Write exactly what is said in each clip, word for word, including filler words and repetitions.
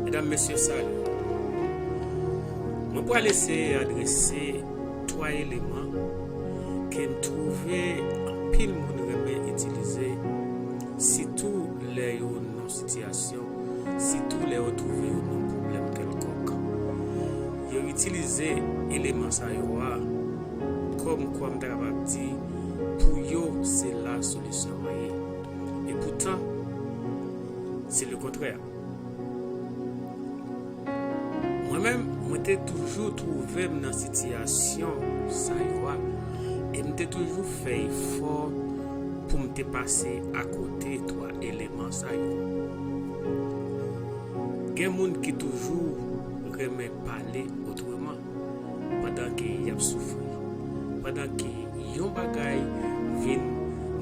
Medam, mesye, salut. Mwen pral eseye adrese twa eleman ke m twouve anpil moun renmen itilize, sitou lè yo nan sitiyasyon, sitou lè yo twouve yo nan pwoblèm kèlkonk. Yo itilize eleman sa yo a kòm kwa m ta kapab di pou yo se la solisyon an ye. E poutan, se le kontrè. Mwen menm, mwen te toujou twouve m nan sitiyasyon sa yo a, e m te toujou fè efò pou m te pase akote twa eleman sa yo. Gen moun ki toujou renmen pale otreman pandan ke y ap soufri, pandan ke yon bagay vin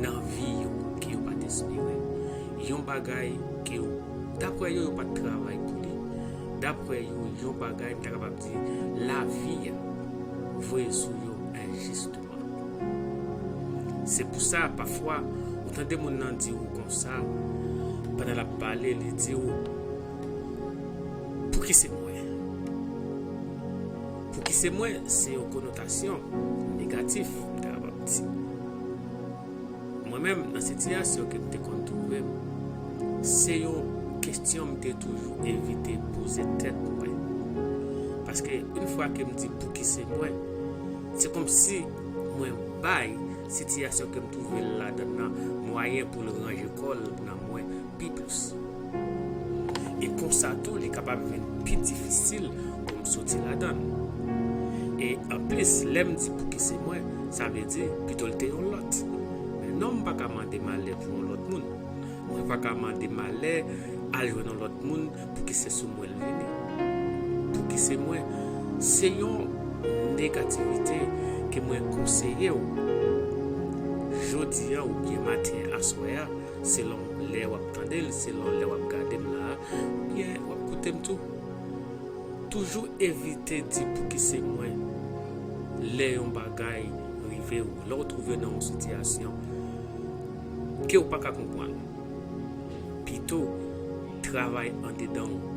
nan vi yo ke yo pa t espere, yon bagay ke yo, daprè yo, yo pa t travay pou li, daprè yo, yon bagay, m ta kapab di, lavi a voye sou yo enjisteman. Se pou sa, pafwa, ou tande moun nan di w konsa, pandan l ap pale, li di w, "Pouki se mwen?" Pouki se mwen, se yon konotasyon negatif, m ta kapab di. Mwen menm, nan sitiyasyon ke m te konn twouve m, se yon kesyon m te toujou evite poze tèt mwen. Paske, yon fwa ke m di, "Pouki se mwen?", se kòmsi mwen bay sitiyasyon ke m twouve l ladan l nan mwayen pou l ranje kò l nan mwen pi plis. E konsa tou, li kapab vin pi difisil pou m soti ladan l. E anplis, lè m di, "Pouki se mwen?", sa vle di, pito l te yon lòt. Men non, m pa ka mande malè pou yon lòt moun. Mwen pa ka mande malè al jwenn yon lòt moun pou ki se sou mwen l vini. Pou ki se mwen, se yon negativite ke mwen konseye w jodi a oubyen maten aswè a, selon lè w ap tande l, selon lè w ap gade m la a, oubyen w ap koute m tou. Toujou evite di pou ki se mwen lè yon bagay rive w, lè w twouve nan yon sitiyasyon ke w pa ka konprann. Pito, travay andedan w.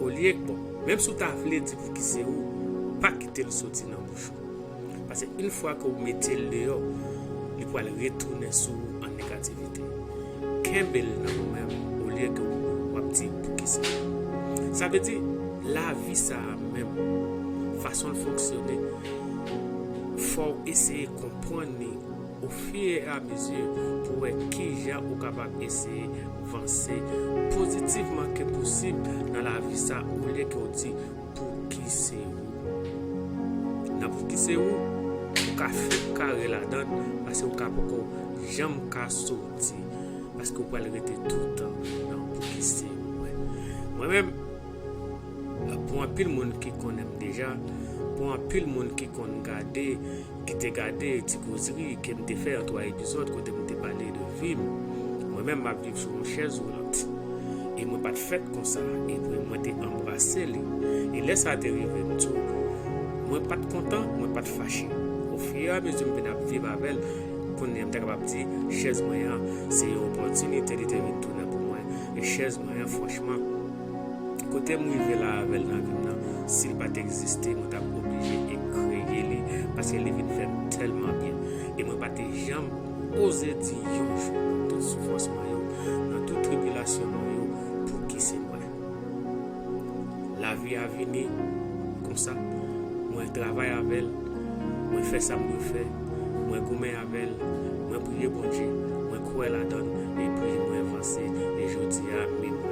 Olye, bon, menm si w ta vle di pou ki se ou, pa kite l soti nan bouch ou. Paske yon fwa ke w mete l deyò, li pral retounen sou ou an negativite. Kenbe l nan ou menm, olye ke w ap di pou ki se ou. Sa vle di, lavi sa a menm, fason l fonksyone, fò w eseye konprann li ofiyamezi pou w wè kijan ou kapab eseye vanse pozitivman ke posib nan lavi sa, olye ke w di pou ki se ou. Nan pou ki se ou, ou ka fèk kare ladan l, paske ou ka poko janm ka soti, paske ou pral rete toutan nan pou ki se mwen. Mwen menm, pou anpil moun ki konnen m deja, pou anpil moun ki konn gade, ki te gade ti kozri ke m te fè an twa epizòd kote m te pale de vi m. Mwen menm, m ap viv sou yon chèz woulant. E mwen pa t fèt konsa, epi mwen te anbrase li. E lè sa te rive m tou, mwen pa t kontan, mwen pa t fache. Ofiramezi m vin ap viv avè l, kounye a m ta kapab di, chèz mwen an, se yon opòtinite li te vin tounen pou mwen. E chèz mwen an, franchman, kote m rive la avè l nan vi m nan, si l pa t egziste, mwen t ap oblije e kreye li, paske li vin fè m tèlman byen. E mwen pa te janm oze di yon jou, nan tout soufrans mwen yo, nan tout tribilasyon mwen yo, pou ki se mwen. Lavi a vini konsa, mwen travay avè l, mwen fè sa m dwe fè, mwen goumen avè l, mwen priye Bondye, mwen kwè ladan l, epi mwen vanse, e jodi a, men mwen.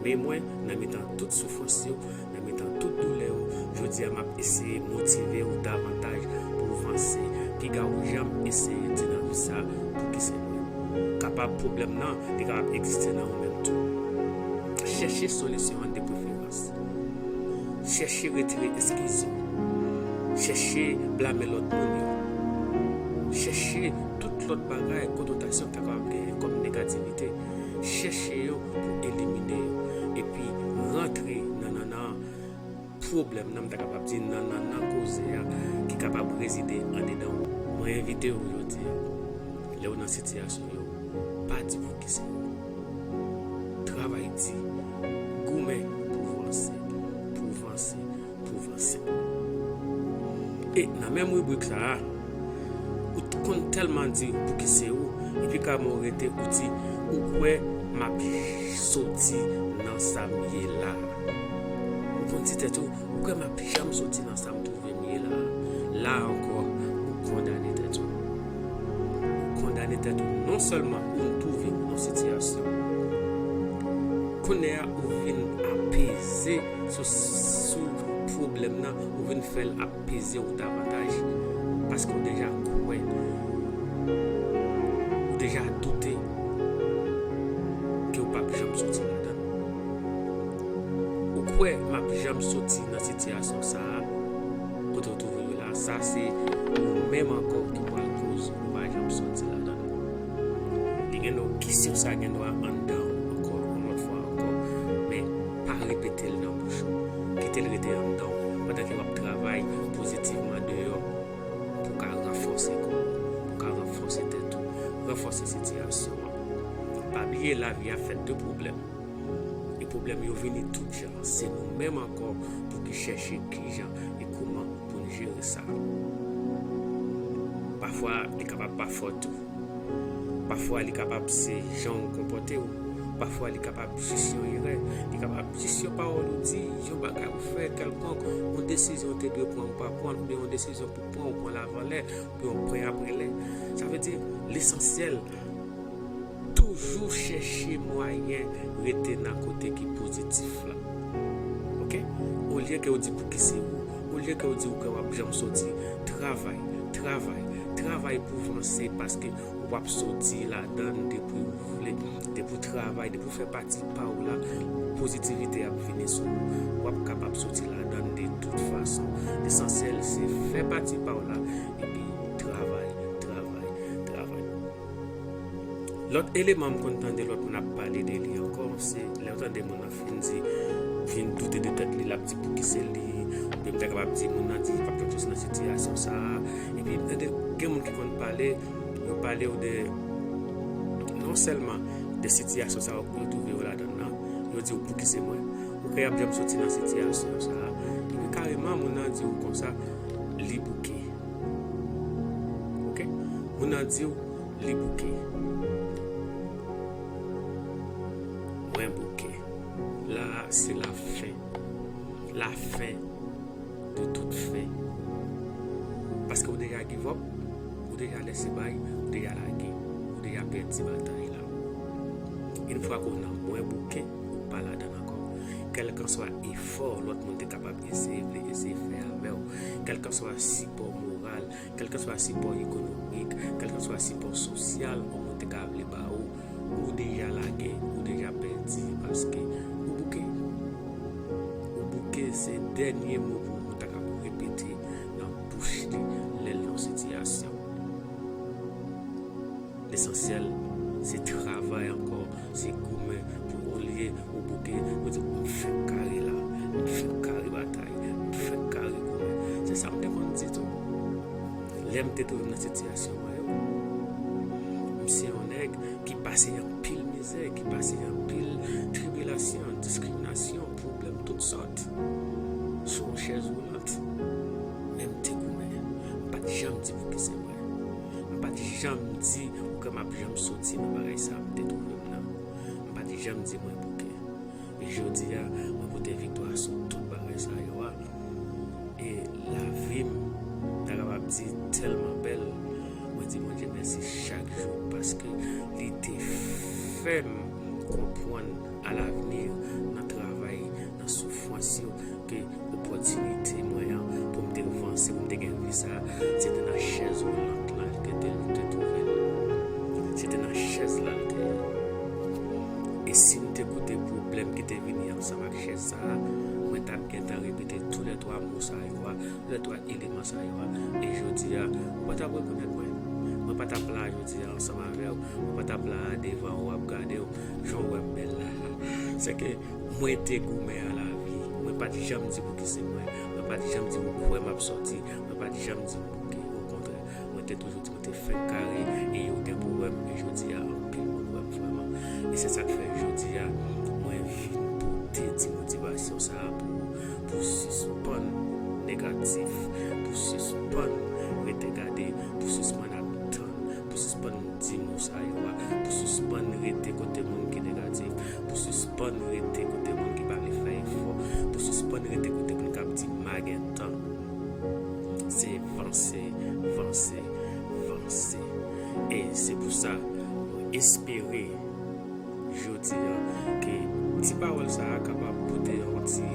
Men mwen, nan mitan tout soufrans yo, nan mitan tout doulè yo, jodi a, m ap eseye motive w davantaj pou w vanse. Piga ou janm eseye di nan vi sa, pou ki se mwen. Kapab pwoblèm nan, li kapab egziste nan ou menm tou. Chèche solisyon an de preferans. Chèche retire eskiz yo. Chèche blame lòt moun yo. Chèche tout lòt bagay, konotasyon ke w kapab genyen kòm negativite. Chèche yo pou elimine yo. Epi rantre nan nannan pwoblèm nan, m ta kapab di, nan nannan koze a ki kapab rezide andedan w. Mwen envite w jodi a, lè w nan sitiyasyon yo, pa di pou ki se ou. Travay di, goumen E nan menm ribrik sa a, ou t konn tèlman di pouki se ou, epi kòman ou rete, ou di, ou kwè m ap soti nan sa m ye la a. Ou konn di tèt ou, ou kwè m ap janm soti nan sa m twouve m ye la a. La ankò, ou kondane tèt ou. Ou kondane tèt ou non sèlman ou twouve ou nan sitiyasyon. Kounye a, ou vin apeze sou, sou pwoblèm nan, ou vin fè l ap peze w davantaj, paske w deja kwè, ou deja doute ke w p ap janm soti ladan l. Ou kwè m ap janm soti nan sitiyasyon sa a, kote w twouve w la, sa se ou menm ankò ki pral koz ou pa janm soti ladan l. Li gen dwa, kesyon sa gen dwa anndan w ankò, yon lòt fwa ankò, men pa repete l nan bouch ou. Kite l rete anndan w, pandan ke w ap travay pozitivman deyò, pou w ka ranfòse kò w, pou w ka ranfòse tèt ou, ranfòse sitiyasyon an. Pa bliye, lavi a fèt de pwoblèm. E pwoblèm yo vini tout jan. Se nou menm ankò pou ki chèche kijan e kouman pou n jere sa. Pafwa, li kapab pa fòt ou. Pafwa, li kapab se jan w konpòte w. Pafwa, li kapab jis yon erè. Li kapab jis yon pawòl ou di, yon bagay ou fè kèlkonk, yon desizyon ou te dwe pran ou pa pran, oubyen yon desizyon pou pran ou pran l avan lè, oubyen yon pran apre lè. Sa vle di, lesansyèl, toujou chèche mwayen rete nan kote ki pozitif la. Oke? Olye ke w di pouki se ou, olye ke w di ou kwè w ap janm soti, travay, travay, travay pou vanse, paske w ap soti ladan l depi ou vle, depi w travay, depi w fè pati pa w la, pozitivite ap vini sou ou, w ap kapab soti ladan l de tout fason. Lesansyèl se fè pati pa w la, epi travay, travay, travay. Lòt eleman m konn tande lòt moun ap pale de li ankò, se lè w tande moun nan fin di, fin doute de tèt li, l ap di pouki se li, oubyen m ta kapab di moun nan di li p ap janm soti nan sitiyasyon sa a. Epi, tande, gen moun ki konn pale, yo pale w de, non sèlman de sitiyasyon sa a ou twouve w ladan l nan, yo di w pouki se mwen. Ou kwè y ap janm soti nan sitiyasyon sa a. Epi kareman, moun nan di w konsa, li bouke. Oke? Moun nan di w, li bouke. Mwen bouke. La a, se lafen. Lafen de tout fen. Paske ou deja give up, ou deja lèse bay, ou deja lage, ou deja pèdi batay la. Yon fwa ke w nan mwen bouke, ou pa ladan l ankò. Kèlkanswa efò lòt moun te kapab eseye, vle eseye fè avè w, kèlkanswa sipò moral, kèlkanswa sipò ekonomik, kèlkanswa sipò sosyal yon moun te ka vle ba ou, ou deja lage, ou deja pèdi, paske ou bouke. Ou bouke se dènye mo pou moun ta kapab repete nan bouch li lè l nan yon sitiyasyon. Lesansyèl, se travay ankò, se goumen pou olye ou bouke, ou di, "M fenk kare la, m fenk kare batay, m fenk kare goumen." Se sa m te konn di tou. Lè m te twouve m nan sitiyasyon mwen yo, m se yon nèg ki pase anpil mizè, ki pase anpil tribilasyon, diskriminasyon, pwoblèm tout sòt, sou yon chèz woulant. Men m te goumen. M pa t janm di pouki se mwen. M pa t janm di, ou kwè m ap janm soti nan bagay sa a m te twouve m nan. M pa t janm di mwen bouke. Men jodi a, mwen pote viktwa sou tout bagay sa yo a. E lavi m, ta kapab di, tèlman bèl. Mwen di Bondye mèsi chak jou paske li te fè m konprann alavni nan travay, nan soufrans yo, ke opòtinite mwen an pou m te vanse, pou m te gen vi sa a, se te nan chèz woulant lan ke te, te twouve l. Se te nan chèz la l te ye. E si m te koute pwoblèm ki te vini ansanm ak chèz sa a, mwen t ap gentan repete toulètwa mo sa yo a, toulètwa eleman sa yo a. E jodi a, ou pa t ap rekonèt mwen. Mwen pa t ap la jodi a ansanm avè w. Mwen pa t ap la a devan ou ap gade w, jan w wè m bèl la. Sèke mwen te goumen a lavi. Mwen pa t janm di pouki se mwen. Mwen pa t janm di ou kwè m ap sòti. Mwen pa t janm di m bouke. Okontrè, mwen te toujou di mwen te fenk kare e yo te pou wè m. E jodi a, anpil moun wè m vrèman. E se sa k fè jodi a, mwen vin pote ti motivasyon sa a pou, pou sispann negatif, pou sispann sispann rete kote moun ki pa vle fè efò. Nou sispann rete kote moun k ap di m pa gen tan. Se vanse, vanse, vanse. E se pou sa, mwen espere jodi a ke ti pawòl sa a kapab pote yon ti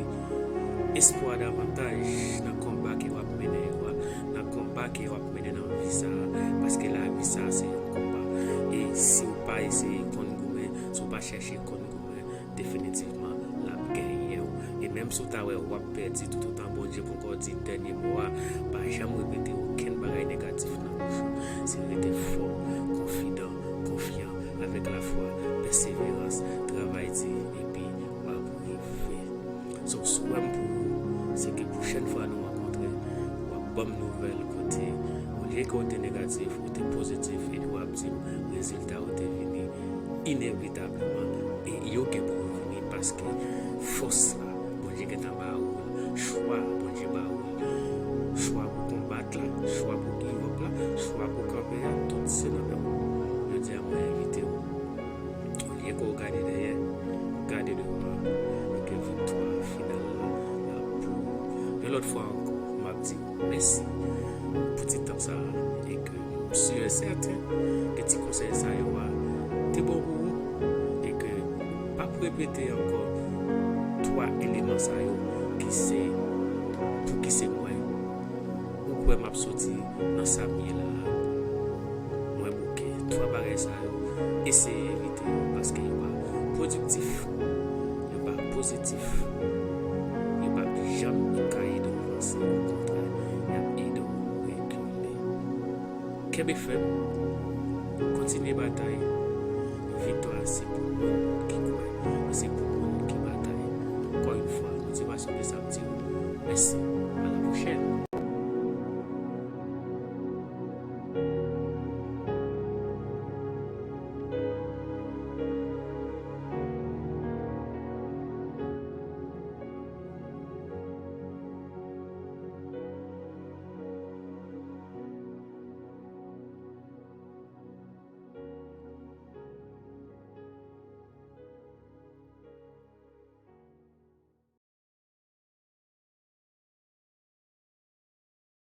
espwa davantaj nan konba ke w ap mennen yo a, nan konba ke w ap mennen nan vi sa a, paske lavi sa a se yon konba. E si w pa eseye konn goumen, si w pa chèche konn goumen, definitivman, l ap genyen w. E menm si w ta wè w ap pèdi, toutotan Bondye poko di dènye mo a, pa janm repete okenn bagay negatif nan bouch ou. Se rete fò, konfidan, konfyan, avèk lafwa, pèseverans, travay di, epi w ap rive. So, swè m pou ou, se ke pwochèn fwa nou rankontre, w ap ban m nouvèl kote, olye ke w te negatif, ou te pozitif, epi w ap di m rezilta yo te vini inevitableman, e yo gen pou yo vini paske fòs la, Bondye gentan ba ou l, chwa Bondye ba ou l, chwa pou konbat la, chwa pou give up la, chwa pou kanpe a, tout se nan men w. Jodi a, mwen envite w, olye ke w gade dèyè, gade devan, e ke viktwa final la ap pou ou. Yon lòt fwa ankò, m ap di w mèsi pou ti tan sa a, e ke m si e sèten ke ti konsèy sa yo a te bon pou ou, e ke m p ap repete ankò twa eleman sa yo ki se, pou ki se mwen, ou kwè m ap soti nan sa m ye la a. Mwen bouke twa bagay sa yo, eseye evite yo, paske yo pa pwodiktif, yo pa pozitif, yo p ap janm ka ede w vanse, okontrè, y ap ede w rekile. Kenbe fèm, kontinye batay,